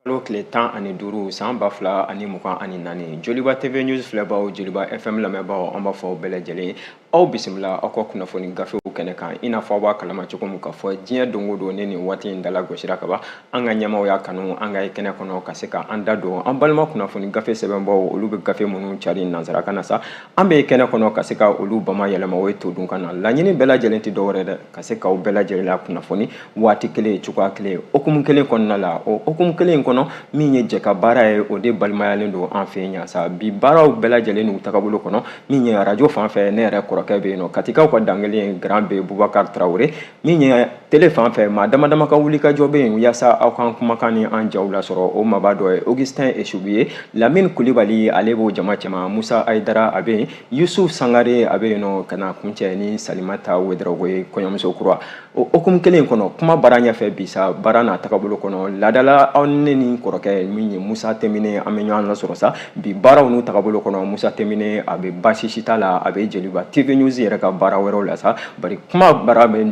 Kalo tile 15 san 2024, Joliba TV News filɛbaw, Joliba FM lamɛnbaaw, an b'a fɔ aw bɛɛ lajɛlen, aw bisimila aw ka kunnafoni gafew kɛnɛ kan. I n'a fɔ aw b'a kalama cogo min k'a fɔ diɲɛ don o don ni nin waati in dala gosira ka ban, an ka ɲɛmaaw y'a kanu an ka ye kɛnɛ kɔnɔ ka se ka an da don an balima kunnafoni gafe sɛbɛnbaw, olu bɛ gafe minnu cari nansarakan na sa, an bɛ kɛnɛ kɔnɔ ka se ka olu bama yɛlɛma o ye todunkan na. Laɲini bɛɛ lajɛlen tɛ dɔwɛrɛ dɛ, ka se k'aw bɛɛ lajɛlen la kunnafoni waati kelen, cogoya kelen, hukumu kelen kɔnɔna la. O hukumu kelen in kɔnɔ, min ye jɛ ka baara ye, o de balimayalen don an fɛ yan sa. Bi baaraw bɛɛ lajɛlen n'u tagabolo kɔnɔ, min ye arajo fan fɛ, ne yɛrɛ kɔrɔkɛ bɛ yen nɔ, Katikaw ka dankelen, Grand B Bubakar Tarawele. Min ye télé fan fɛ, maa dama dama ka wulikajɔ bɛ yen yaasa aw kan kumakan ni an jaw lasɔrɔ. O maaba dɔ ye Augustin Esubu ye. Lamine Kulibali, ale b'o jama cɛma. Musa Ayidara, a bɛ yen. Yusuf Sangare, a bɛ yen nɔ. Ka na kuncɛ ni Salimata Wedarawogo ye, kɔɲɔmuso kura. O hukumu kelen kɔnɔ, kuma baara ɲɛfɛ bi sa, baara n'a tagabolo kɔnɔ, laadala aw ne ni kɔrɔkɛ min ye Musa Temine, an bɛ ɲɔgɔn lasɔrɔ sa bi baaraw n'u tagabolo kɔnɔ. Musa Temine, a bɛ baasi si t'a la, a bɛ Joliba TV News yɛrɛ ka baara wɛrɛw la sa. Bari kuma baara bɛ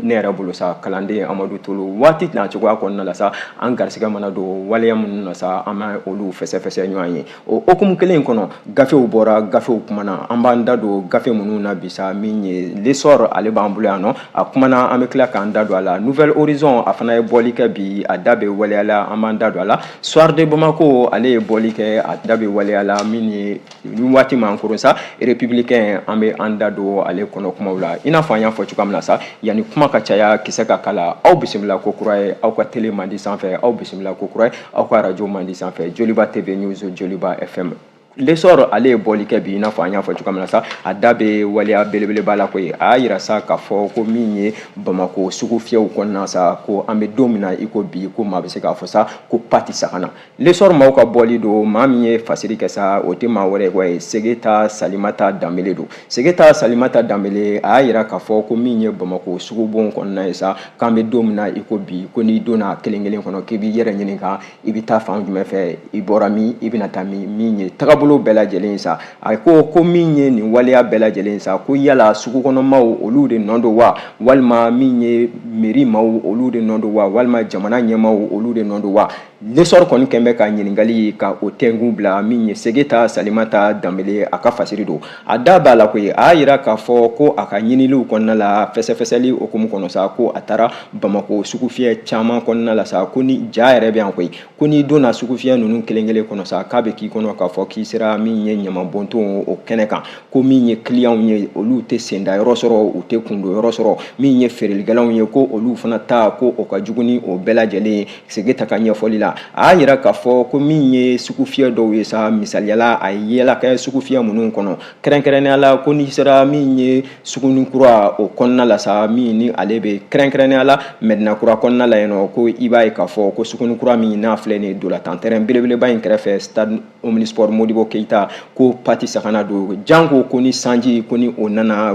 ne yɛrɛ bolo sa, kalanden Amadu Tolo. Waati n'a cogoya kɔnɔna la sa, an garisigɛ mana don waleya minnu na sa, an bɛ olu fɛsɛfɛsɛ ɲɔgɔn ye. O hukumu kelen in kɔnɔ, gafew bɔra, gafew kumana, an b'an da don gafe minnu na bi sa, min ye L'Essor, ale b'an bolo yan nɔ, a kumana, an bɛ tila k'an da don a la. Nouvel Horizon, a fana ye bɔli kɛ bi, a da bɛ waleya la, an b'an da don a la. Soir de Bamako, ale ye bɔli kɛ, a da bɛ waleya la. Min ye ni waati m'an koron sa, Républicain, an bɛ an da don ale kɔnɔ kumaw la. I n'a fɔ an y'a fɔ cogoya min na sa, yanni kuma ka caya, kisɛ ka kala, aw bisimila ko kura ye aw ka télé mandi sanfɛ, aw bisimila ko kura ye aw ka arajo mandi sanfɛ, Joliba TV News, Joliba FM. L'Essor, ale ye bɔli kɛ bi, i n'a fɔ an y'a fɔ cogoya min na sa, a da bɛ waleya belebeleba la koyi. A y'a yira sa k'a fɔ ko min ye Bamako sugu fiyɛw kɔnɔna sa, ko an bɛ don min na i ko bi, ko maa bɛ se k'a fɔ sa ko pati sagana. L'Essor maaw ka bɔli don. Maa min ye fasiri kɛ sa, o tɛ maa wɛrɛ ye, Segeta Salimata Danbele don. Segeta Salimata Danbele, a y'a yira k'a fɔ ko min ye Bamako sugubon kɔnɔna ye sa, k'an bɛ don min na i ko bi, ko n'i donna kelen kelen kɔnɔ, k'i b'i yɛrɛ ɲininka i bɛ taa fan jumɛn fɛ, i bɔra min, i bɛna taa min. Min ye tagabolo bɛɛ lajɛlen sa, a ko ko min ye nin waleya bɛɛ lajɛlen sa, ko yala sugukɔnɔmaw olu de nɔ don wa, walima min ye mairie maaw olu de nɔ don wa, walima jamana ɲɛmaaw olu de nɔ don wa? L'Essor kɔni kɛn bɛ ka ɲininkali ka o tɛnkun bila min ye Segeta Salimata Danbele, a ka fasiri don. A da b'a la koyi. A y'a yira k'a fɔ ko a ka ɲiniliw kɔnɔna la, fɛsɛfɛsɛli hukumu kɔnɔ sa, ko a taara Bamako sugufiyɛ caman kɔnɔna la sa, ko ni ja yɛrɛ bɛ yan koyi, ko n'i donna sugufiyɛ ninnu kelen kelen kɔnɔ sa, k'a bɛ k'i kɔnɔ k'a fɔ k'i sera min ye ɲamanbɔnton o kɛnɛ kan, ko min ye kiliyanw ye, olu tɛ senda yɔrɔ sɔrɔ, u tɛ kundo yɔrɔ sɔrɔ. Min ye feerelikɛlaw ye, ko olu fana ta, ko o ka jugu ni o bɛɛ lajɛlen ye. Segeta ka ɲɛfɔli la, a y'a yira k'a fɔ ko min ye sugufiyɛ dɔw ye sa, misaliyala a ye yɛlɛ kɛ sugufiyɛ minnu kɔnɔ, kɛrɛnkɛrɛnnenya la ko n'i sera min ye Sugunikura o kɔnɔna la sa, min ni ale bɛ kɛrɛnkɛrɛnnenya la Mɛdinakura kɔnɔna la yen nɔ, ko i b'a ye k'a fɔ ko Sugunikura min n'a filɛ nin ye ntolantan terrain belebeleba in kɛrɛfɛ, stade Omnisport Modibo Keyita, ko pati sagana don, janko ko ni sanji ko ni o nana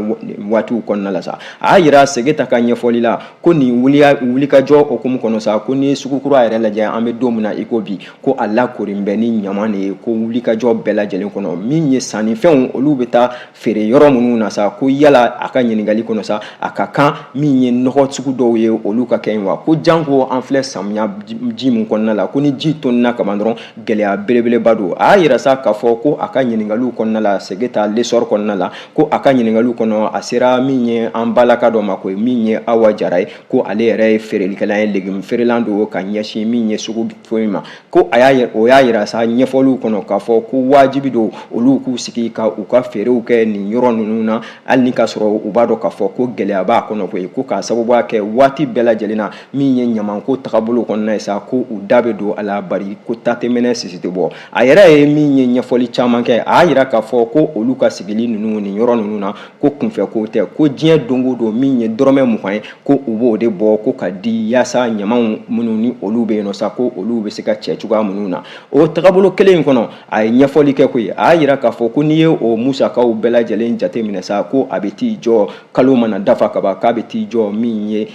waatiw kɔnɔna la sa. A y'a yira Segeta ka ɲɛfɔli la ko nin wulikajɔ hukumu kɔnɔ sa, ko ni sugukura yɛrɛ lajɛ, an bɛ don min na i ko bi, ko a lakorin bɛ ni ɲaman de ye, ko wulikajɔ bɛɛ lajɛlen kɔnɔ, min ye sannifɛnw olu bɛ taa feere yɔrɔ minnu na sa, ko yala a ka ɲininkali kɔnɔ sa, a ka kan min ye nɔgɔ sugu dɔw ye, olu ka kɛ yen wa, ko janko an filɛ samiya ji min kɔnɔna la, ko ni ji tonna kaban dɔrɔn, gɛlɛya belebeleba don. A y'a yira sa k'a fɔ ko a ka ɲininkaliw kɔnɔna la, Segeta L'Essor kɔnɔna la, ko a ka ɲininkaliw kɔnɔ, a sera min ye an balaka dɔ ma, ko min ye Awa Jara ye, ko ale yɛrɛ ye feerelikɛla ye, légume feerelan don ka ɲɛsin min ye sugu foyi ma, ko a y'a o y'a yira sa ɲɛfɔliw kɔnɔ k'a fɔ ko wajibi don olu k'u sigi ka u ka feerew kɛ nin yɔrɔ ninnu na, hali ni k'a sɔrɔ u b'a dɔn k'a fɔ ko gɛlɛya b'a kɔnɔ koyi, ko k'a sababuya kɛ waati bɛɛ lajɛlen na, min ye ɲamanko tagabolo kɔnɔna ye sa, ko u da bɛ don a la, bari ko ta tɛ mɛnɛ, sisi tɛ bɔ. A yɛrɛ ye min ye ɲɛfɔli caman kɛ, a y'a yira k'a fɔ ko olu ka sigili ninnu nin yɔrɔ ninnu na, ko kunfɛ ko tɛ, ko diɲɛ don o don, min ye dɔrɔmɛ 20 ye, ko u b'o de bɔ ko ka di yaasa ɲamanw minnu ni olu bɛ yen nɔ sa, ko olu bɛ se ka cɛ cogoya minnu na. O tagabolo kelen in kɔnɔ, a ye ɲɛfɔli kɛ koyi. A y'a yira k'a fɔ ko n'i ye o musakaw bɛɛ lajɛlen jateminɛ sa, ko a bɛ t'i jɔ, kalo mana dafa kaban, k'a bɛ t'i jɔ min ye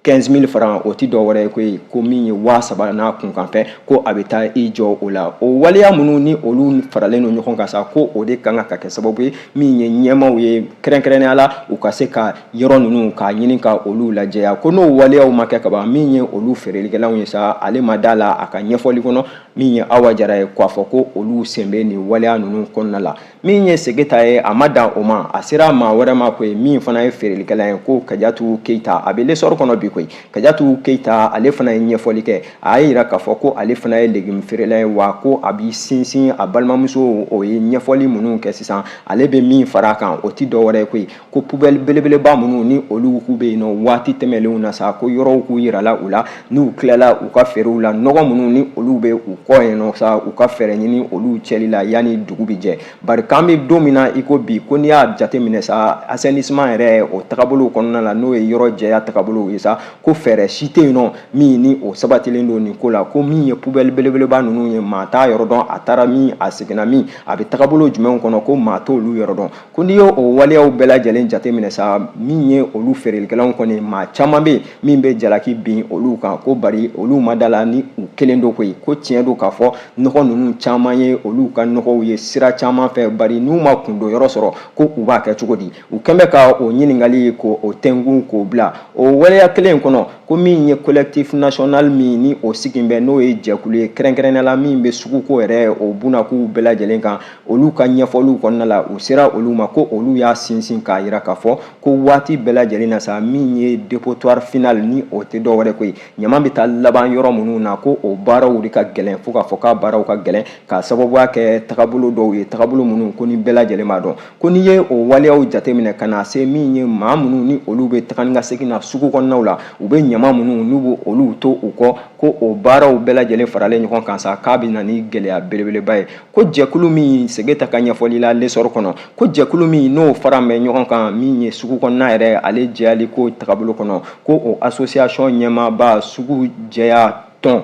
15 000 francs, o tɛ dɔwɛrɛ ye koyi, ko min ye 3000 n'a kunkanfɛn, ko a bɛ taa i jɔ o la. O waleya minnu ni olu faralen don ɲɔgɔn kan sa, ko o de kan ka kɛ sababu ye min ye ɲɛmaaw ye, kɛrɛnkɛrɛnnenya la u ka se ka yɔrɔ ninnu k'a ɲini ka olu lajɛya. Ko n'o waleyaw ma kɛ kaban, min ye olu feerelikɛlaw ye sa, ale ma da la a ka ɲɛfɔli kɔnɔ. Min ye Awa Jara ye, k'a fɔ ko olu sen bɛ nin waleya ninnu kɔnɔna la. Min ye Segeta ye, a ma dan o ma, a sera maa wɛrɛ ma koyi, min fana ye feerelikɛla ye, ko Kajatu Keyita. A bɛ L'Essor kɔnɔ bi koyi. Kajatu Keyita, ale fana ye ɲɛfɔli kɛ. A y'a jira k'a fɔ ko ale fana ye légume feerela ye, wa ko a b'i sinsin a balimamuso o ye ɲɛfɔli minnu kɛ sisan, ale bɛ min fara a kan, o tɛ dɔwɛrɛ ye koyi, ko poubelle belebeleba minnu ni olu k'u bɛ yen nɔ waati tɛmɛnlenw na sa, ko yɔrɔw k'u yirala u la, n'u tilala u ka feerew la, nɔgɔ minnu ni olu bɛ u kɔ yen nɔ sa, u ka fɛɛrɛ ɲini olu cɛli la yanni dugu bɛ jɛ. Bari k'an bɛ don min na i ko bi, ko n'i y'a jateminɛ sa, assainissement yɛrɛ o tagabolow kɔnɔna la, n'o ye yɔrɔ jɛya tagabolow ye sa, ko fɛɛrɛ si tɛ yen nɔ min ni o sabatilen don nin ko la. Ko min ye poubelle belebeleba ninnu ye, maa t'a yɔrɔ dɔn, a taara min, a seginna min, a bɛ tagabolo jumɛnw kɔnɔ, ko maa t'olu yɔrɔ dɔn. Ko n'i y'o waleyaw bɛɛ lajɛlen jateminɛ sa, min ye olu feerelikɛlaw kɔni, maa caman bɛ yen min bɛ jalaki bin olu kan, ko bari olu ma da la ni u kelen don koyi. Ko tiɲɛ don k'a fɔ nɔgɔ ninnu caman ye olu ka nɔgɔw ye sira caman fɛ, bari n'u ma kundon yɔrɔ sɔrɔ, ko u b'a kɛ cogo di? U kɛn bɛ ka o ɲininkali ko o tɛnkun k'o bila o waleya kelen in kɔnɔ. Ko min ye collectif national min ni o sigin bɛ, n'o ye jɛkulu ye kɛrɛnkɛrɛnnenya la min bɛ suguko yɛrɛ o bunakun bɛɛ lajɛlen kan, olu ka ɲɛfɔliw kɔnɔna la, u sera olu ma, ko olu y'a sinsin k'a jira k'a fɔ ko waati bɛɛ lajɛlen na sa, min ye dépotoir final ni o tɛ dɔwɛrɛ koyi, ɲama bɛ taa laban yɔrɔ minnu na, ko o baaraw de ka gɛlɛn, fo k'a fɔ k'a baaraw ka gɛlɛn k'a sababuya kɛ tagabolo dɔw ye, tagabolo minnu ko ni bɛɛ lajɛlen b'a dɔn. Ko n'i ye o waleyaw jateminɛ ka na se min ye maa minnu ni olu bɛ taga ni ka segin na sugu kɔnɔnaw la, u bɛ ɲama minnu n'u bɛ olu to u kɔ, ko o baaraw bɛɛ lajɛlen faralen ɲɔgɔn kan sa, k'a bɛ na ni gɛlɛya belebeleba ye. Ko jɛkulu min, Segeta ka ɲɛfɔli la L'Essor kɔnɔ, ko jɛkulu min n'o fara bɛ ɲɔgɔn kan, min ye sugu kɔnɔna yɛrɛ ale jɛyali ko tagabolo kɔnɔ, ko o association ɲɛmaaba sugu jɛya tɔn,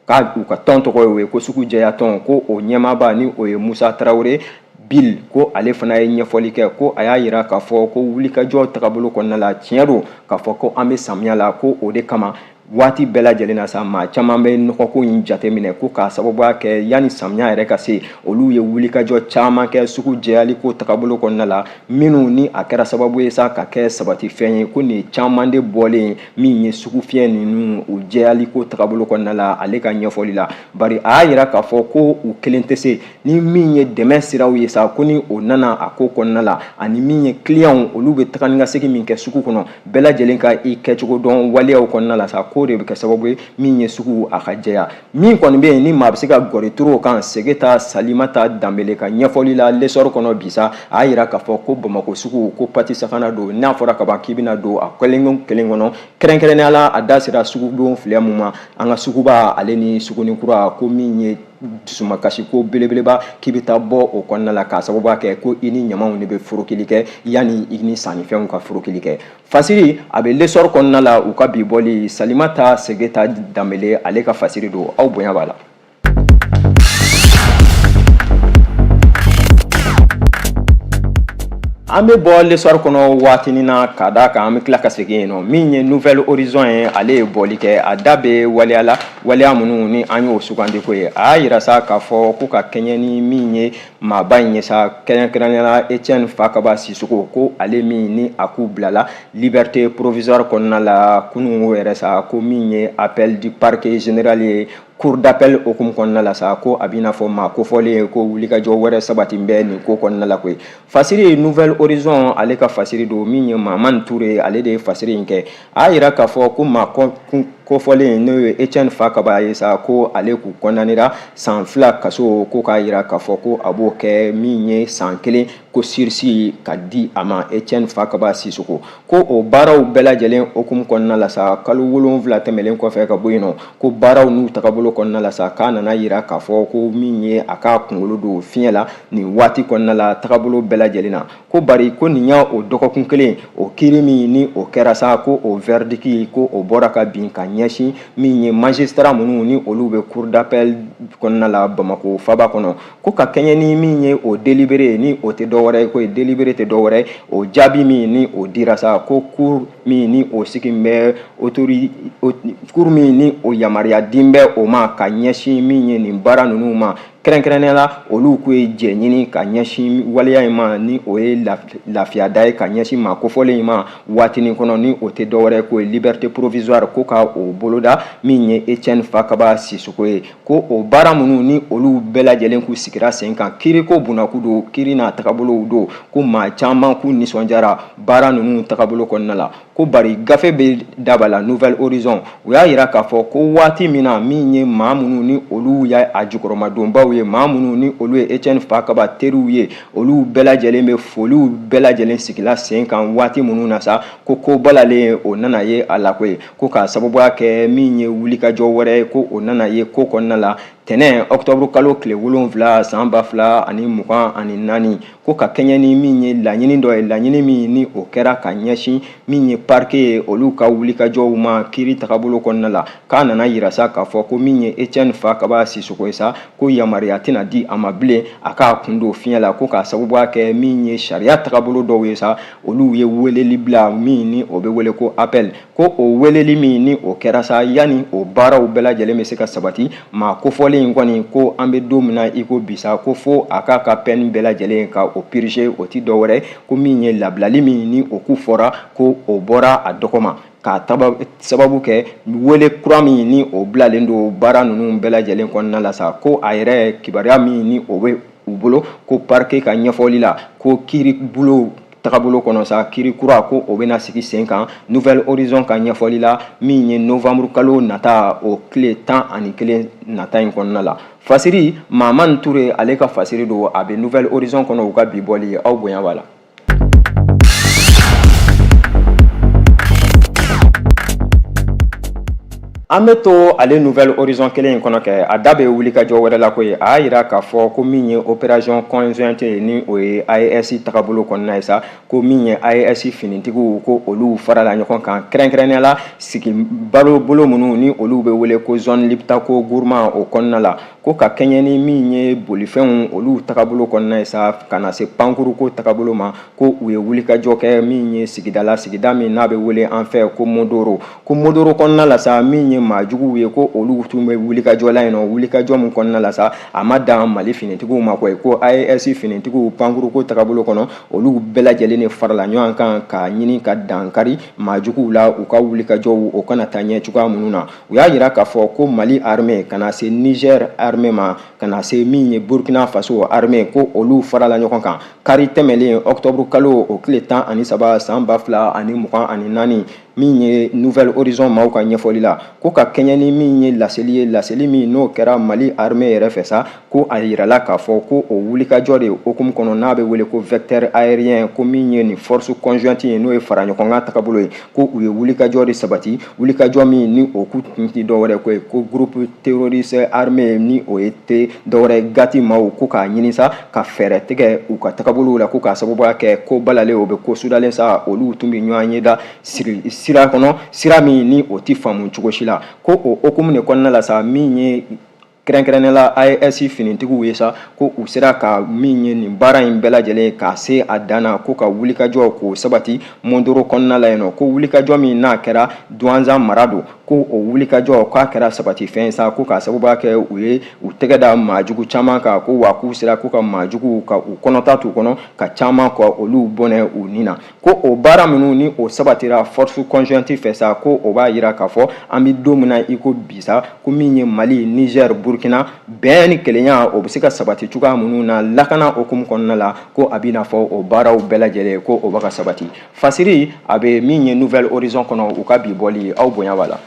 ka u ka tɔn tɔgɔ ye ko sugu jɛya tɔn, ko o ɲɛmaaba ni o ye Musa Tarawele Bil, ko ale fana ye ɲɛfɔli kɛ. Ko a y'a jira k'a fɔ ko wulikajɔ tagabolo kɔnɔna la, tiɲɛ don k'a fɔ ko an bɛ samiya la, ko o de kama waati bɛɛ lajɛlen na sa, maa caman bɛ nɔgɔko in jateminɛ. Ko k'a sababuya kɛ yanni samiya yɛrɛ ka se, olu ye wulikajɔ caman kɛ sugu jɛyali ko tagabolo kɔnɔna la, minnu ni a kɛra sababu ye sa ka kɛ sabatifɛn ye, ko nin caman de bɔlen min ye sugu fiɲɛ ninnu u jɛyali ko tagabolo kɔnɔna la, ale ka ɲɛfɔli la. Bari a y'a jira k'a fɔ ko u kelen tɛ se ni min ye dɛmɛ siraw ye sa, ko ni o nana a ko kɔnɔna la, ani min ye kiliyanw olu bɛ taga ni ka segin min kɛ sugu kɔnɔ, bɛɛ lajɛlen ka i kɛcogo dɔn waleyaw kɔnɔna la sa, k'o de bɛ kɛ sababu ye min ye sugu a ka jɛya. Min kɔni bɛ yen ni maa bɛ se ka gɔri turu o kan, Segeta Salimata Danbele ka ɲɛfɔli la L'Essor kɔnɔ bi sa, a y'a jira k'a fɔ ko Bamakɔ sugu, ko pati sakana don. N'a fɔra kaban k'i bɛna don a kelen kelen kɔnɔ, kɛrɛnkɛrɛnnenya la a da sera sugudon filɛ mun ma, an ka suguba ale ni Sugunikura, ko min ye dusumakasi ko belebeleba k'i bɛ taa bɔ o kɔnɔna la, k'a sababuya kɛ ko i ni ɲamaw de bɛ forokili kɛ yanni i ni sannifɛnw ka forokili kɛ. Fasiri a bɛ L'Essor kɔnɔna la, u ka bi bɔli, Salimata Segeta Danbele ale ka fasiri don. Aw bonya b'a la. An bɛ bɔ L'Essor kɔnɔ waatinin na, ka d'a kan an bɛ tila ka segin yen nɔ. Min ye Nouvel Horizon ye, ale ye bɔli kɛ, a da bɛ waleya la, waleya minnu ni an y'o sugandi ko ye. A y'a jira sa k'a fɔ ko ka kɛɲɛ ni min ye maaba in ye sa, kɛrɛnkɛrɛnnenya la Etienne Fakaba Sisoko, ko ale min ni a k'u bilala liberté provisoire kɔnɔna la kununko yɛrɛ sa, ko min ye appel du parquet général ye cour d'appel hukumu kɔnɔna la sa, ko a b'i n'a fɔ maa kofɔlen ye, ko wulikajɔ wɛrɛ sabati bɛ nin ko kɔnɔna la koyi. Fasiri, Nouvel Horizon ale ka fasiri don, min ye Mamani Ture, ale de ye fasiri in kɛ. A y'a jira k'a fɔ ko maa kofɔlen n'o ye Etienne Fakaba ye sa, ko ale k'u kɔndanera san 2 kaso, ko k'a jira k'a fɔ ko a b'o kɛ min ye san 1, ko sursis ka di a ma, Etienne Fakaba Sisoko. Ko o baaraw bɛɛ lajɛlen hukumu kɔnɔna la sa, kalo 7 tɛmɛlen kɔfɛ ka bɔ yen nɔ, ko baaraw n'u tagabolo kɔnɔna la sa, k'a nana jira k'a fɔ ko min ye a k'a kunkolo don fiɲɛ la nin waati kɔnɔna la tagabolo bɛɛ lajɛlen na. Ko bari ko nin y'a o dɔgɔkun kelen o kiiri min ni o kɛra sa, ko o verdict ko o bɔra ka bin ka ɲɛsin ɲɛsin min ye magistrat minnu ni olu bɛ cour d'appel kɔnɔna la Bamakɔ faba kɔnɔ, ko ka kɛɲɛ ni min ye o délibéré, ni o tɛ dɔwɛrɛ ye, ko délibéré tɛ dɔwɛrɛ, o jaabi min ni o dira sa, ko cour min ni o sigi bɛ autori cour min ni o yamaruya din bɛ o ma ka ɲɛsin min ye nin baara ninnu ma, kɛrɛnkɛrɛnnenya la olu k'u ye jɛ ɲini ka ɲɛsin waleya in ma, ni o ye lafiyada ye ka ɲɛsin maa kofɔlen in ma waatinin kɔnɔ, ni o tɛ dɔwɛrɛ ko ye liberté provisoire, ko ka o boloda min ye Etienne Fakaba Sisoko ye. Ko o baara minnu ni olu bɛɛ lajɛlen k'u sigira sen kan, kiiriko bunakun don, kiiri n'a tagabolow don, ko maa caman k'u nisɔndiyara baara ninnu tagabolo kɔnɔna la. Ko bari gafe bɛ daba la Nouvel Horizon, u y'a yira k'a fɔ ko waati min na min ye maa minnu ni olu y'a a jukɔrɔmadonbaw ye, maa minnu ni olu ye Etienne Fakaba teriw ye, olu bɛɛ lajɛlen bɛ foliw bɛɛ lajɛlen sigila sen kan waati minnu na sa, ko ko balalen o nana ye a la koyi, ko k'a sababuya kɛ min ye wulikajɔ wɛrɛ ye, ko o nana ye ko kɔnɔna la tɛnɛn octobre kalo tile 7 san 2024, ko ka kɛɲɛ ni min ye laɲini dɔ ye, laɲini min ni o kɛra ka ɲɛsin min ye parquet ye olu ka wulikajɔw ma kiiri tagabolo kɔnɔna la, k'a nana yira sa k'a fɔ ko min ye Etienne Fakaba Sisoko ye sa, ko yamaruya tɛna di a ma bilen a k'a kun don fiɲɛ la, ko k'a sababuya kɛ min ye sariya tagabolo dɔw ye sa, olu ye weleli bila min ni o bɛ wele ko appel, ko o weleli min ni o kɛra sa, yanni o baaraw bɛɛ lajɛlen bɛ se ka sabati, maa kofɔlen in kɔni, ko an bɛ don min na i ko bi sa, ko fo a k'a ka peine bɛɛ lajɛlen ka o purger, o ti dɔwɛrɛ ko min ye labilali min ni o ku fɔra ko o bɔra a dɔgɔ ma, k'a sababu kɛ wele kura min ni o bilalen don baara ninnu bɛɛ lajɛlen kɔnɔna la sa, ko a yɛrɛ kibaruya min ni o bɛ u bolo, ko parquet ka ɲɛfɔli la, ko kiiri bolo tagabolo kɔnɔ sa, kiiri kura ko o bɛna sigi sen kan Nouvel Horizon ka ɲɛfɔli la min ye novembre kalo nata o tile 11 nata in kɔnɔna la. Fasiri Mamani Ture, ale ka fasiri don, a bɛ Nouvel Horizon kɔnɔ u ka bi bɔli, aw bonya b'a la. An bɛ to ale Nouvel Horizon kelen in kɔnɔ kɛ, a da bɛ wulikajɔ wɛrɛ la koyi. A y'a yira k'a fɔ ko min ye opération conjointe ye, ni o ye AES tagabolo kɔnɔna ye sa, ko min ye AES finitigiw, ko olu farala ɲɔgɔn kan, kɛrɛnkɛrɛnnenya la sigi balo bolo minnu ni olu bɛ wele ko zone Liptako Gourma o kɔnɔna la, ko ka kɛɲɛ ni min ye bolifɛnw olu tagabolo kɔnɔna ye sa, ka na se pankuruko tagabolo ma, ko u ye wulikajɔ kɛ min ye sigida la, sigida min n'a bɛ wele an fɛ ko Modoro, ko Modoro kɔnɔna la sa, min ye maajuguw ye, ko olu tun bɛ wulikajɔ la yen nɔ, wulikajɔ min kɔnɔna la sa, a ma dan Mali finitigiw ma koyi, ko AES finitigiw pankuruko tagabolo kɔnɔ, olu bɛɛ lajɛlen de farala ɲɔgɔn kan k'a ɲini ka dankari maajuguw la u ka wulikajɔw o kana taa ɲɛ cogoya minnu na. U y'a yira k'a fɔ ko Mali armée ka na se Niger armée ma, ka na se min ye Burkina Faso armée, ko olu farala ɲɔgɔn kan kari tɛmɛlen octobre kalo o tile 13 san 2024, min ye Nouvel Horizon maaw ka ɲɛfɔli la, ko ka kɛɲɛ ni min ye laseli ye, laseli min n'o kɛra Mali armée yɛrɛ fɛ sa, ko a yirala k'a fɔ ko o wulikajɔ de hukumu kɔnɔ n'a bɛ wele ko vecteur aérien, ko min ye nin force conjointe ye, n'o ye fara ɲɔgɔn kan tagabolo ye, ko u ye wulikajɔ de sabati, wulikajɔ min ni o ku tun tɛ dɔwɛrɛ ko ye ko groupe terroriste armé, ni o ye tɛ dɔwɛrɛ GATIA maaw, ko k'a ɲini sa ka fɛɛrɛ tigɛ u ka tagabolow la, ko k'a sababuya kɛ ko balalen o bɛ ko sudalen sa, olu tun bɛ ɲɔgɔn ye da sira kɔnɔ, sira min ni o tɛ faamu cogo si la. Ko o hukumu de kɔnɔna la sa, min ye kɛrɛnkɛrɛnnenya la AES finitigiw ye sa, ko u sera ka min ye nin baara in bɛɛ lajɛlen k'a se a dan na, ko ka wulikajɔ k'o sabati Mondoro kɔnɔna la yen nɔ, ko wulikajɔ min n'a kɛra Douentza mara don, ko o wulikajɔ k'a kɛra sabati fɛn sa, ko k'a sababuya kɛ u ye u tɛgɛ da maajugu caman kan, ko wa k'u sera ko ka maajuguw ka u kɔnɔta t'u kɔnɔ ka caman ka olu bɔnɛ u ni na. Ko o baara minnu ni o sabatira force conjointe fɛ sa, ko o b'a yira k'a fɔ an bɛ don min na i ko bi sa, ko min ye Mali, Niger, Burkina bɛn ni kelenya o bɛ se ka sabati cogoya minnu na lakana hukumu kɔnɔna la, ko a b'i n'a fɔ o baaraw bɛɛ lajɛlen ko o bɛ ka sabati. Fasiri a bɛ min ye Nouvel Horizon kɔnɔ u ka bi bɔli, aw bonya b'a la.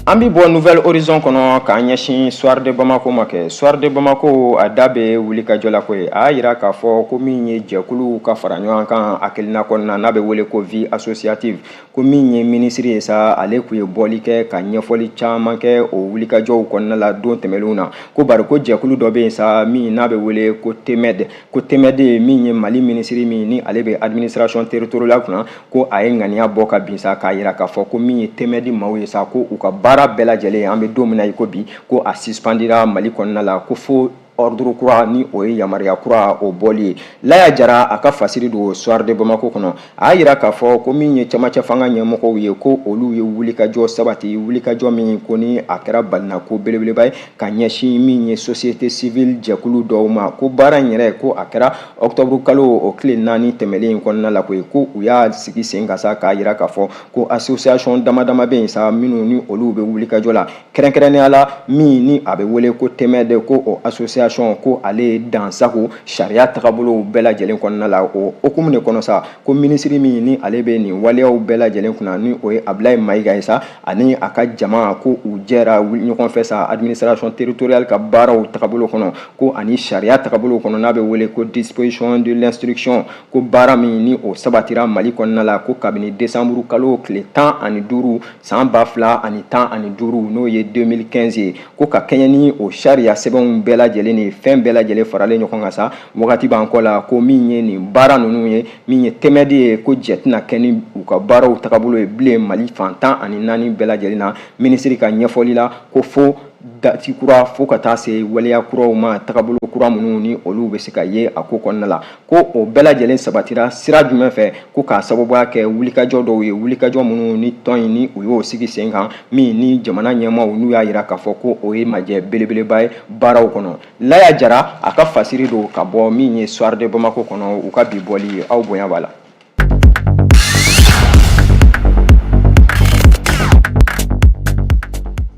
An bɛ bɔ Nouvel Horizon kɔnɔ k'an ɲɛsin Soir de Bamako ma kɛ. Soir de Bamako, a da bɛ wulikajɔ la koyi. A y'a jira k'a fɔ ko min ye jɛkuluw ka fara ɲɔgɔn kan hakilina kɔnɔna, n'a bɛ wele ko vie associative, ko min ye minisiri ye sa, ale tun ye bɔli kɛ ka ɲɛfɔli caman kɛ o wulikajɔw kɔnɔna la don tɛmɛnlenw na, ko bari ko jɛkulu dɔ bɛ yen sa min n'a bɛ wele ko TMED, ko TMED min ye Mali minisiri min ni ale bɛ administration territoriale kunna, ko a ye ŋaniya bɔ ka bin sa k'a jira k'a fɔ ko min ye TMED maaw ye sa, ko u ka baara bɛɛ lajɛlen, an bɛ don min na i ko bi, ko a suspendira Mali kɔnɔna la, ko fo ordre kura ni o ye yamaruya kura o bɔli ye. Laya Jara, a ka fasiri don Soir de Bamako kɔnɔ. A y'a jira k'a fɔ ko min ye cɛmancɛ fanga ɲɛmɔgɔw ye, ko olu ye wulikajɔ sabati, wulikajɔ min ko ni a kɛra balinako belebeleba ye ka ɲɛsin min ye société civile jɛkulu dɔw ma, ko baara in yɛrɛ, ko a kɛra octobre kalo o tile 4 tɛmɛlen in kɔnɔna la koyi, ko u y'a sigi sen kan sa k'a jira k'a fɔ ko association dama dama bɛ yen sa minnu ni olu bɛ wulikajɔ la, kɛrɛnkɛrɛnnenya la min ni a bɛ wele ko TMED, ko o association, ko ale ye dansago sariya tagabolow bɛɛ lajɛlen kɔnɔna la. O hukumu de kɔnɔ sa, ko minisiri min ni ale bɛ nin waleyaw bɛɛ lajɛlen kunna, ni o ye Abulayi Mayiga ye sa, ani a ka jama, ko u jɛra ɲɔgɔn fɛ sa administration territoriale ka baaraw tagabolo kɔnɔ, ko ani sariya tagabolo kɔnɔ n'a bɛ wele ko disposition de l'instruction, ko baara min ni o sabatira Mali kɔnɔna la, ko kabini décembre kalo tile 15 san 2015, n'o ye 2015 ye, ko ka kɛɲɛ ni o sariya sɛbɛnw bɛɛ lajɛlen ni fɛn bɛɛ lajɛlen faralen ɲɔgɔn kan sa, wagati b'an kɔ la, ko min ye nin baara ninnu ye, min ye TMED ye, ko jɛ tɛna kɛ ni u ka baaraw tagabolo ye bilen Mali fan 14 bɛɛ lajɛlen na. Minisiri ka ɲɛfɔli la, ko fo dati kura, fo ka taa se waleya kuraw ma, tagabolo kura minnu ni olu bɛ se ka ye a ko kɔnɔna la, ko o bɛɛ lajɛlen sabatira sira jumɛn fɛ, ko k'a sababuya kɛ wulikajɔ dɔw ye, wulikajɔ minnu ni tɔn in ni u y'o sigi sen kan, min ni jamana ɲɛmaaw n'u y'a jira k'a fɔ ko o ye majɛ belebeleba ye baaraw kɔnɔ. Laya Jara, a ka fasiri don ka bɔ min ye Soir de Bamako kɔnɔ, u ka bi bɔli ye. Aw bonya b'a la.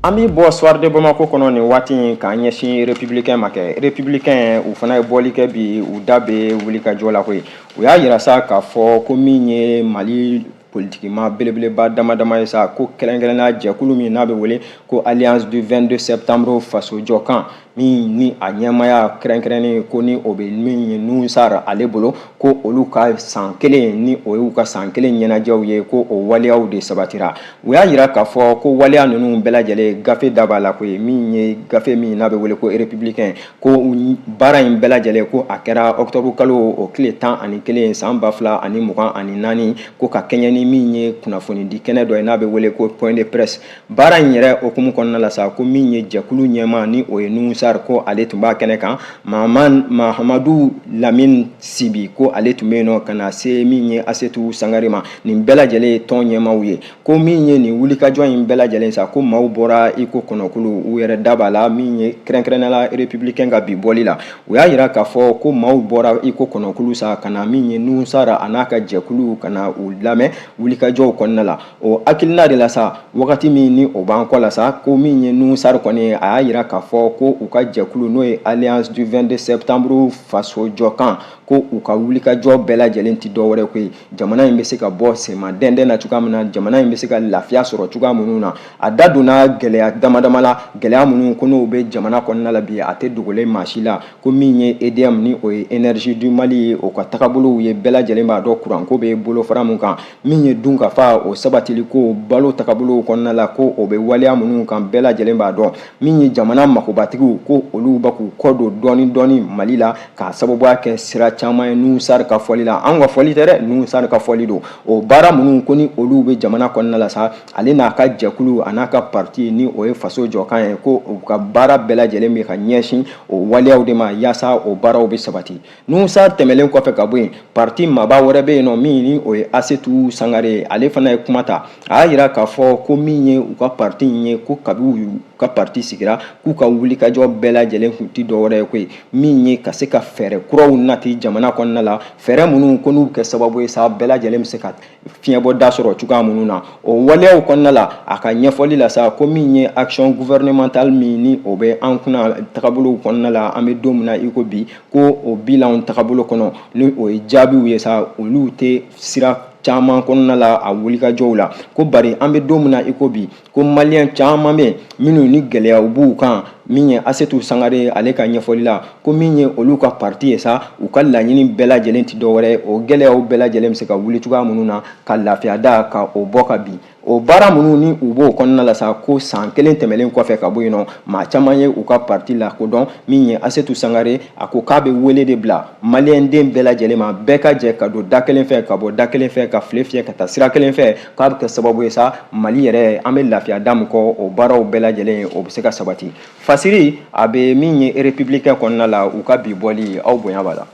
An bɛ bɔ Soir de Bamako kɔnɔ nin waati in k'an ɲɛsin Républicain ma kɛ. Républicain, u fana ye bɔli kɛ bi, u da bɛ wulikajɔ la koyi. U y'a jira sa k'a fɔ ko min ye Mali politikima belebeleba dama dama ye sa, ko kɛrɛnkɛrɛnnenya jɛkulu min n'a bɛ wele ko Alliance du 22 septembre fasojɔkan, min ni a ɲɛmaaya kɛrɛnkɛrɛnnen ko ni o bɛ min ye Nuhu Sar ale bolo, ko olu ka san kelen ni o y'u ka san kelen ɲɛnajɛw ye, ko o waleyaw de sabatira. U y'a jira k'a fɔ ko waleya ninnu bɛɛ lajɛlen, gafe da b'a la koyi, min ye gafe min n'a bɛ wele ko Républicain, ko baara in bɛɛ lajɛlen, ko a kɛra octobre kalo o tile 11 san 2024, ko ka kɛɲɛ ni min ye kunnafonidi kɛnɛ dɔ ye n'a bɛ wele ko point de presse. Baara in yɛrɛ hukumu kɔnɔna la sa, ko min ye jɛkulu ɲɛmaa ni o ye Nuhu Sar, ko ale tun b'a kɛnɛ kan, Mahamadu Lamine Sibi, ko ale tun bɛ yen nɔ, ka na se min ye Asetu Sangare ma. Nin bɛɛ lajɛlen ye tɔn ɲɛmaaw ye. Ko min ye nin wulikajɔ in bɛɛ lajɛlen sa, ko maaw bɔra i ko kɔnɔkulu, u yɛrɛ da b'a la. Min ye kɛrɛnkɛrɛnnenya la Républicain ka bi bɔli la, u y'a jira k'a fɔ ko maaw bɔra i ko kɔnɔkulu sa ka na min ye Nuhu Sar a n'a ka jɛkulu ka na u lamɛn wulikajɔw kɔnɔna la. O hakilina de la sa, wagati min ni o b'an kɔ la sa, ko min ye Nuhu Sar kɔni, a y'a jira k'a fɔ ko u ka jɛkulu, n'o ye Alliance du 22 septembre fasojɔkan, ko u ka wulikajɔ bɛɛ lajɛlen tɛ dɔwɛrɛ koyi, jamana in bɛ se ka bɔ senma dɛndɛn na cogoya min na, jamana in bɛ se ka lafiya sɔrɔ cogoya minnu na. A da donna gɛlɛya dama dama la, gɛlɛya minnu ko n'o bɛ jamana kɔnɔna la bi, a tɛ dogolen maa si la, ko min ye EDM ni o ye Énergie du Mali ye, o ka tagabolow ye, bɛɛ lajɛlen b'a dɔn kuranko bɛ bolofara mun kan, min ye dunkafa o sabatili ko balo tagabolow kɔnɔna la, ko o bɛ waleya minnu kan, bɛɛ lajɛlen b'a dɔn, min ye jamana makobatigiw, ko olu bɛ k'u kɔ don dɔɔni dɔɔni Mali la k'a sababuya kɛ sira caman ye. Nuhu Sar ka fɔli la, an ka fɔli tɛ dɛ, Nuhu Sar ka fɔli don. O baara minnu ko ni olu bɛ jamana kɔnɔna la sa, ale n'a ka jɛkulu a n'a ka parti ni o ye faso jɔkan ye, ko u ka baara bɛɛ lajɛlen bɛ ka ɲɛsin o waleyaw de ma yaasa o baaraw bɛ sabati. Nuhu Sar tɛmɛlen kɔfɛ ka bɔ yen, parti maaba wɛrɛ bɛ yen nɔ min ni o ye Asetu Sangare ye, ale fana ye kuma ta. A y'a jira k'a fɔ ko min ye u ka parti in ye, ko kabi u ka parti sigira, k'u ka wulikajɔ bɛɛ lajɛlen kun tɛ dɔwɛrɛ ye koyi, min ye ka se ka fɛɛrɛ kuraw nati jamana kɔnɔna la, fɛɛrɛ minnu ko n'u kɛ sababu ye sa bɛɛ lajɛlen bɛ se ka fiɲɛbɔda sɔrɔ cogoya minnu na. O waleyaw kɔnɔna la, a ka ɲɛfɔli la sa, ko min ye action gouvernementale min ni o bɛ an kunna tagabolow kɔnɔna la, an bɛ don min na i ko bi, ko o bilanw tagabolo kɔnɔ, ni o ye jaabiw ye sa, olu tɛ sira caman kɔnɔna la a wulikajɔw la. Ko bari an bɛ don min na i ko bi, ko maliyɛn caman bɛ minnu ni gɛlɛyaw b'u kan. Min ye Asetu Sangare ale ka ɲɛfɔli la, ko min ye olu ka parti ye sa, u ka laɲini bɛɛ lajɛlen tɛ dɔwɛrɛ, o gɛlɛyaw bɛɛ lajɛlen bɛ se ka wuli cogoya minnu na ka lafiya da ka o bɔ ka bin o baara minnu ni u b'o kɔnɔna la sa. Ko san kelen tɛmɛlen kɔfɛ ka bɔ yen nɔ, maa caman ye u ka parti lakodɔn. Min ye Asetu Sangare, a ko k'a bɛ wele de bila maliyɛnden bɛɛ lajɛlen ma, bɛɛ ka jɛ ka don da kelen fɛ ka bɔ da kelen fɛ, ka file fiyɛ ka taa sira kelen fɛ, k'a bɛ kɛ sababu ye sa, Mali yɛrɛ, an bɛ lafiya da min kɔ, o baaraw bɛɛ lajɛlen, o bɛ se ka sabati. Fasiri a bɛ min ye Républicain kɔnɔna la, u ka bi bɔli, aw bonya b'a la.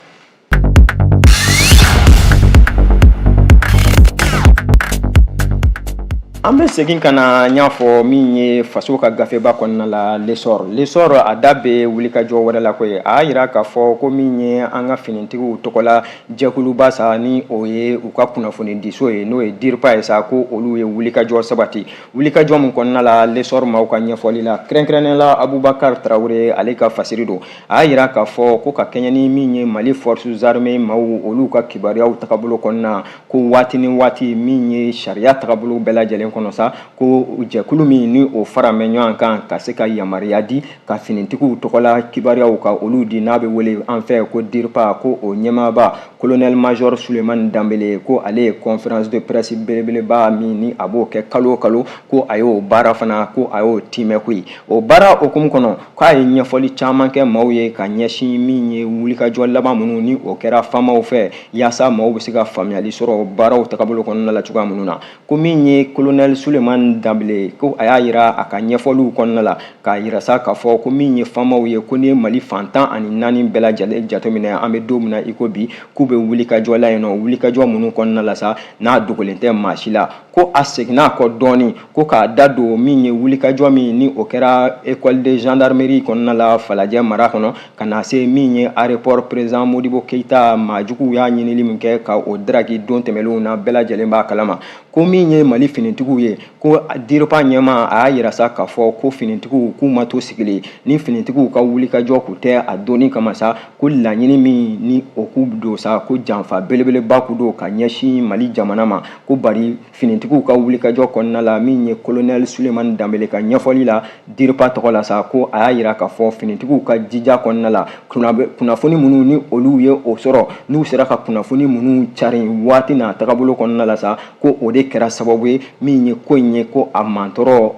An bɛ segin ka na n y'a fɔ min ye faso ka gafeba kɔnɔna la, L'Essor. L'Essor a da bɛ wulikajɔ wɛrɛ la koyi. A y'a jira k'a fɔ ko min ye an ka finitigiw tɔgɔla jɛkuluba sa, ni o ye u ka kunnafonidiso ye, n'o ye DIRPA ye sa, ko olu ye wulikajɔ sabati. Wulikajɔ min kɔnɔna la, L'Essor maaw ka ɲɛfɔli la, kɛrɛnkɛrɛnnen la Abubakar Tarawele ale ka fasiri don, a y'a jira k'a fɔ ko ka kɛɲɛ ni min ye Mali Forces Armées maaw olu ka kibaruyaw tagabolo kɔnɔna, ko waati ni waati, min ye sariya tagabolo bɛɛ lajɛlen kɔnɔ sa, ko jɛkulu min ni o fara bɛ ɲɔgɔn kan ka se ka yamaruya di ka finitigiw tɔgɔla kibaruyaw ka olu di, n'a bɛ wele an fɛ ko DIRPA, ko o ɲɛmaaba colonel major Sulemani Danbele, ko ale ye conférence de presse belebeleba min ni a b'o kɛ kalo o kalo, ko a y'o baara fana, ko a y'o tiimɛ koyi. O baara hukumu kɔnɔ, k'a ye ɲɛfɔli caman kɛ maaw ye ka ɲɛsin min ye wulikajɔ laban minnu ni o kɛra faamaw fɛ, yaasa maaw bɛ se ka faamuyali sɔrɔ baaraw tagabolo kɔnɔna la cogoya minnu na. Ko min ye colonel Sulemani Danbele, ko a y'a jira a ka ɲɛfɔliw kɔnɔna la k'a jira sa k'a fɔ ko min ye faamaw ye, ko n'i ye Mali fan 14 bɛɛ lajɛlen jateminɛ, an bɛ don min na i ko bi, k'u bɛ wulikajɔ la yen nɔ, wulikajɔ minnu kɔnɔna la sa, n'a dogolen tɛ maa si la. Ko a seginna a kɔ dɔɔnin, ko k'a da don min ye wulikajɔ min ni o kɛra école de gendarmerie kɔnɔna la Falajɛ mara kɔnɔ, ka na se min ye aéroport président Modibo Keyita, maajuguw y'a ɲinili min kɛ ka o daraki don tɛmɛnlenw na, bɛɛ lajɛlen b'a kalama. Ko min ye Mali finitigiw ye, ko DIRPA ɲɛmaa a y'a yira sa k'a fɔ ko finitigiw k'u ma to sigilen ni finitigiw ka wulikajɔ k'u tɛ a donni kama sa, ko laɲini min ni o k'u don sa, ko janfa belebeleba k'u don ka ɲɛsin Mali jamana ma. Ko bari finitigiw ka wulikajɔ kɔnɔna la, min ye colonel Sulemani Danbele ka ɲɛfɔli la DIRPA tɔgɔ la sa, ko a y'a yira k'a fɔ finitigiw ka jija kɔnɔna la, kunnafoni minnu ni olu ye o sɔrɔ, n'u sera ka kunnafoni minnu carin waati n'a tagabolo kɔnɔna la sa, ko o de kɛra sababu ye min ye ko in ye ko a mantɔrɔ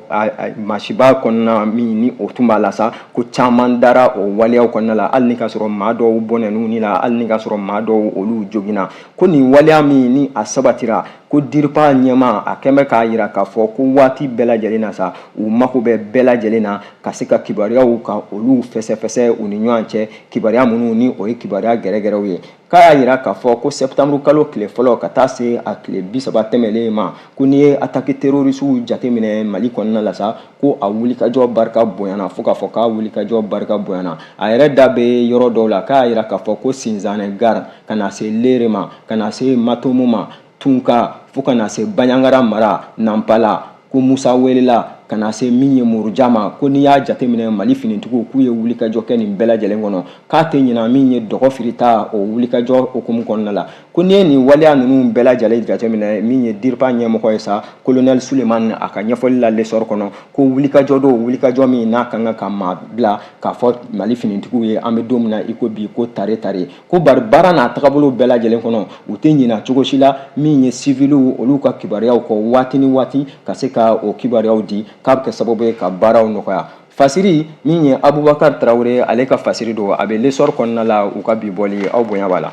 masiba kɔnɔna min ni o tun b'a la sa, ko caman dara o waleyaw kɔnɔna la, hali ni ka sɔrɔ maa dɔw bɔnɛn'u ni la, hali ni ka sɔrɔ maa dɔw olu joginna. Ko nin waleya min ni a sabatira, ko DIRPA ɲɛmaa a kɛn bɛ k'a yira k'a fɔ ko waati bɛɛ lajɛlen na sa, u mako bɛ bɛɛ lajɛlen na ka se ka kibaruyaw ka olu fɛsɛfɛsɛ u ni ɲɔgɔn cɛ, kibaruya minnu ni o ye kibaruya gɛrɛgɛrɛw ye. K'a y'a yira k'a fɔ ko septembre kalo tile fɔlɔ ka taa se a tile 30 tɛmɛlen ma, ko n'i ye attaque terroriste jateminɛ Mali kɔnɔna la sa, ko a wulikajɔ barika bonyana fo k'a fɔ k'a wulikajɔ barika bonyana. A yɛrɛ da bɛ yɔrɔ dɔw la, k'a y'a yira k'a fɔ ko Sinzanɛ gare ka na se Lere ma, ka na se Matomo ma, Tunka, fo ka na se Banjagara mara Nanpala, ko Musa welela ka na se min ye Muruja ma, ko n'i y'a jateminɛ Mali finitigiw k'u ye wulikajɔ kɛ nin bɛɛ lajɛlen kɔnɔ. K'a tɛ ɲina min ye dɔgɔ firita o wulikajɔ hukumu kɔnɔna la. Ko n'i ye nin waleya ninnu bɛɛ lajɛlen jateminɛ, min ye DIRPA ɲɛmɔgɔ ye sa, colonel Sulemani a ka ɲɛfɔli la L'Essor kɔnɔ, ko wulikajɔ don, wulikajɔ min n'a ka kan ka maa bila k'a fɔ Mali finitigiw ye an bɛ don min na i ko bi, ko tare tare. Ko bari baara n'a tagabolo bɛɛ lajɛlen kɔnɔ, u tɛ ɲina cogo si la min ye siviliw olu ka kibaruyaw kɔ waati ni waati, ka se ka o kibaruyaw di, k'a bɛ kɛ sababu ye ka baaraw nɔgɔya. Fasiri min ye Abubakar Tarawele ale ka fasiri don, a bɛ L'Essor kɔnɔna la, u ka bi bɔli, aw bonya b'a la.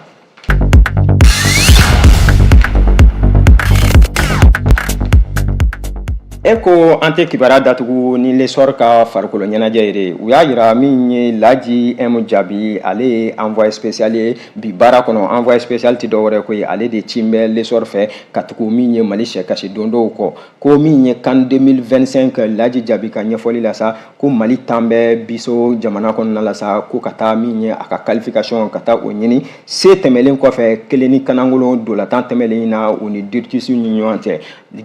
E ko an tɛ kibaruya datugu ni L'Essor ka farikolo ɲɛnajɛ yɛrɛ. U y'a yira min ye Laji M Jabi, ale ye envoyé spécial ye bi baara kɔnɔ. Envoyé spécial tɛ dɔwɛrɛ koyi, ale de cin bɛ L'Essor fɛ ka tugu min ye Mali sɛkasi dondow kɔ. Ko min ye CAN 2025, Laji Jabi ka ɲɛfɔli la sa, ko Mali tan bɛ Biso jamana kɔnɔna la sa, ko ka taa min ye a ka qualification ka taa o ɲini se tɛmɛlen kɔfɛ kelen ni kanangolo dolatan tɛmɛlen na u ni Dirtis ni ɲɔgɔn cɛ.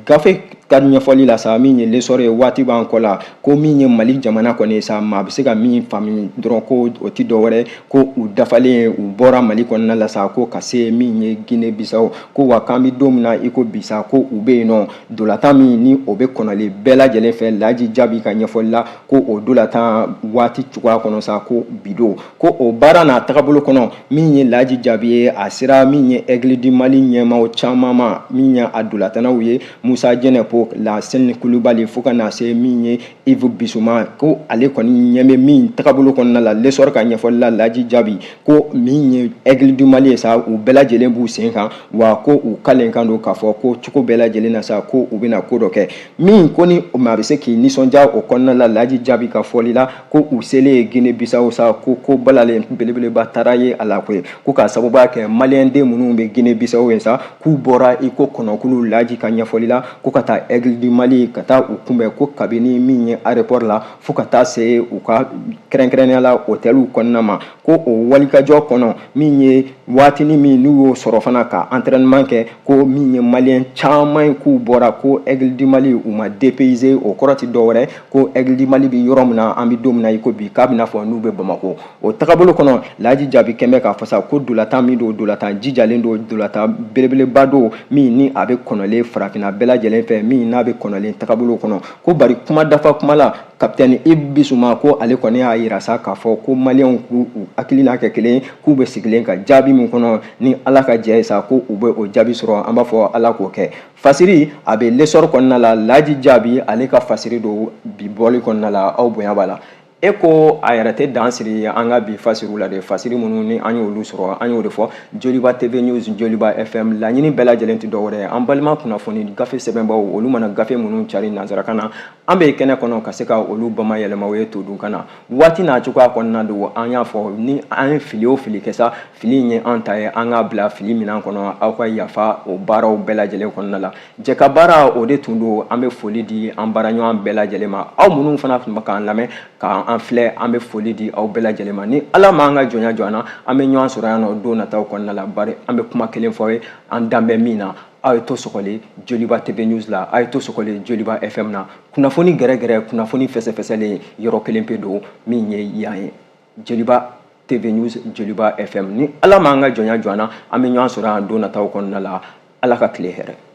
Gafe ka ɲɛfɔli la sa, min ye L'Essor ye, waati b'an kɔ la, ko min ye Mali jamana kɔni ye sa, maa bɛ se ka min faamu dɔrɔn, ko o ti dɔwɛrɛ, ko u dafalen u bɔra Mali kɔnɔna la sa, ko ka se min ye Guinée Bissau, ko wa k'an bɛ don min na i ko bi sa, ko u bɛ yen nɔ dolatan min ni o bɛ kɔnɔlen bɛɛ lajɛlen fɛ. Laji Jaabi ka ɲɛfɔli la, ko o dolatan waati cogoya kɔnɔ sa, ko bi don, ko o baara n'a tagabolo kɔnɔ, min ye Laji Jaabi ye, a sera min ye Aigle du Mali ɲɛmaaw caman ma, min ye a dolatannaw ye, Musa Jɛnɛpo, Laseni Kulubali, fo ka na se min ye Yves Bissouma, ko ale kɔni ɲɛ bɛ min tagabolo kɔnɔna la. L'Essor ka ɲɛfɔli la, Laji Jaabi ko min ye Aigle du Mali ye sa, u bɛɛ lajɛlen b'u sen kan, wa ko u kalen kan don k'a fɔ ko cogo bɛɛ lajɛlen na sa, ko u bɛna ko dɔ kɛ min ko ni maa bɛ se k'i nisɔndiya o kɔnɔna la. Laji Jaabi ka fɔli la, ko u selen Guinée Bissau sa, ko balalen belebeleba taara ye a la koyi, ko k'a sababuya kɛ maliyɛnden minnu bɛ Guinée Bissau ye sa, k'u bɔra i ko kɔnɔkulu. Laji ka ɲɛfɔli la, ko ka taa Aigle du Mali ka taa u kunbɛn, ko kabini min ye aéroport la fo ka taa se u ka kɛrɛnkɛrɛnnenya la hôteliw kɔnɔna ma, ko o walikajɔ kɔnɔ, min ye waatini min n'u y'o sɔrɔ fana ka entraînement kɛ, ko min ye maliyɛn caman ye, k'u bɔra, ko Aigle du Mali u ma dépayser. O kɔrɔ tɛ dɔwɛrɛ, ko Aigle du Mali bɛ yɔrɔ min na an bɛ don min na i ko bi, k'a bɛna fɔ n'u bɛ Bamakɔ. O tagabolo kɔnɔ, Laji Jaabi kɛn bɛ k'a fɔ sa ko dolatan min don, dolatan jijalen don, dolatan belebeleba don, min ni a bɛ kɔnɔlen farafinna bɛɛ lajɛlen fɛ, min n'a bɛ kɔnɔlen tagabolo kɔnɔ. Ko bari kuma dafa kuma la, capitaine Yves Bissouma, ko ale kɔni y'a yira sa k'a fɔ ko maliyɛnw k'u hakilina kɛ kelen, k'u bɛ sigilen ka jaabi min kɔnɔ, ni Ala ka jɛ ye sa, ko u bɛ o jaabi sɔrɔ. An b'a fɔ Ala k'o kɛ. Fasiri a bɛ L'Essor kɔnɔna la, Laji Jaabi ale ka fasiri don bi bɔli kɔnɔna la. Aw bonya b'a la. E ko a yɛrɛ tɛ dan siri an ka bi fasiriw la de. Fasiri minnu ni an y'olu sɔrɔ, an y'o de fɔ. Joliba TV News, Joliba FM, laɲini bɛɛ lajɛlen tɛ dɔwɛrɛ ye, an balima kunnafoni gafe sɛbɛnbaw, olu mana gafe minnu cari nansarakan na, an bɛ kɛnɛ kɔnɔ ka se ka olu bamayɛlɛma o ye todunkan na. Waati n'a cogoya kɔnɔna don. An y'a fɔ, ni an ye fili o fili kɛ sa, fili in ye an ta ye, an k'a bila fili minɛn kɔnɔ. Aw ka yafa o baaraw bɛɛ lajɛlen kɔnɔna la. Jɛ ka baara o de tun don. An bɛ foli di an baaraɲɔgɔn bɛɛ lajɛlen ma. Aw minnu fana tun bɛ k'an lamɛn, k'an filɛ, an bɛ foli di aw bɛɛ lajɛlen ma. Ni Ala m'an ka jɔnya jɔ an na, an bɛ ɲɔgɔn sɔrɔ yan nɔ don nataw kɔnɔna la. Bari an bɛ kuma kelen fɔ aw ye, an dan bɛ min na. Aw ye to sɔgɔlen Joliba TV News la, aw ye to sɔgɔlen Joliba FM na. Kunnafoni gɛrɛgɛrɛ, kunnafoni fɛsɛfɛsɛlen, yɔrɔ kelen pe don, min ye yan ye, Joliba TV News, Joliba FM. Ni Ala m'an ka jɔnya jɔ an na, an bɛ ɲɔgɔn sɔrɔ yan don nataw kɔnɔna la. Ala ka tile hɛrɛ.